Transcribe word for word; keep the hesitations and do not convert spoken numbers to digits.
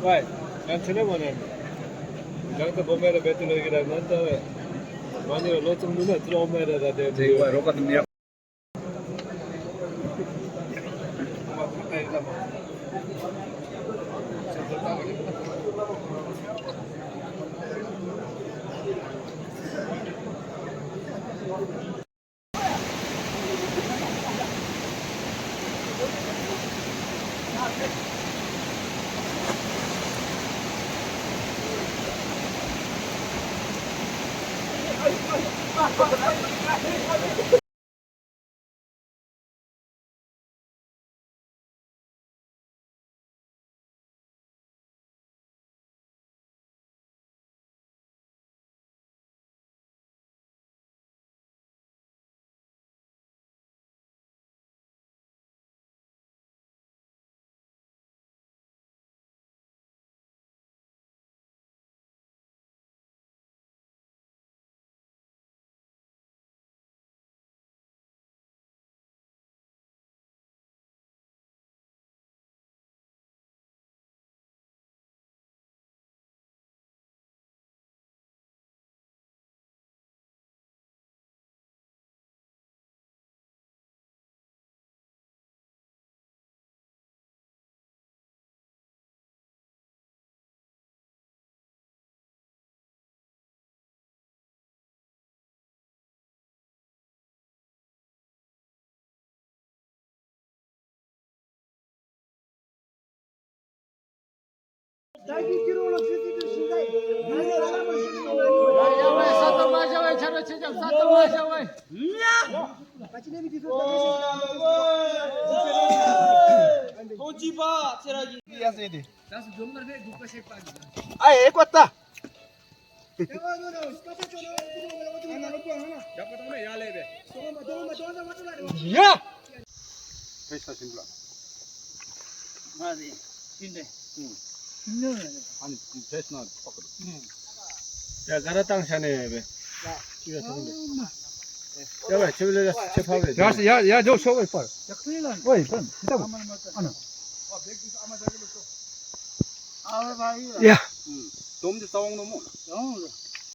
ཝའི་ཡང་ཆེ་ནི་མོ་ནི། ཡང་ད་གོ་མེ་ར་བེ་ཏི་ལོ་གི་ར་ནང་ད་ཝའི་མ་ནི་ལོ་ཙམ་འདུག་ན་ཏི་རོ་མེ་ར་ད་དེ་དེ་ཝའི་རོ་ཀ་ཏི་མི་ཡ། ཡ། ཡ། ག་ར་བཏང་ཤ་ནས་སྦེ། ཡ་བ་ཆེ་བ་ལས་ཆེ་ཕ་བས། ཡ་ཡ་ཡ་འཇོག་ཤོག་བས་པར། ཨོ་ཡ་པར་ད་ཨ་ན། ཡ། དོམ་དེ་ས་འོང་ནོ་མོ།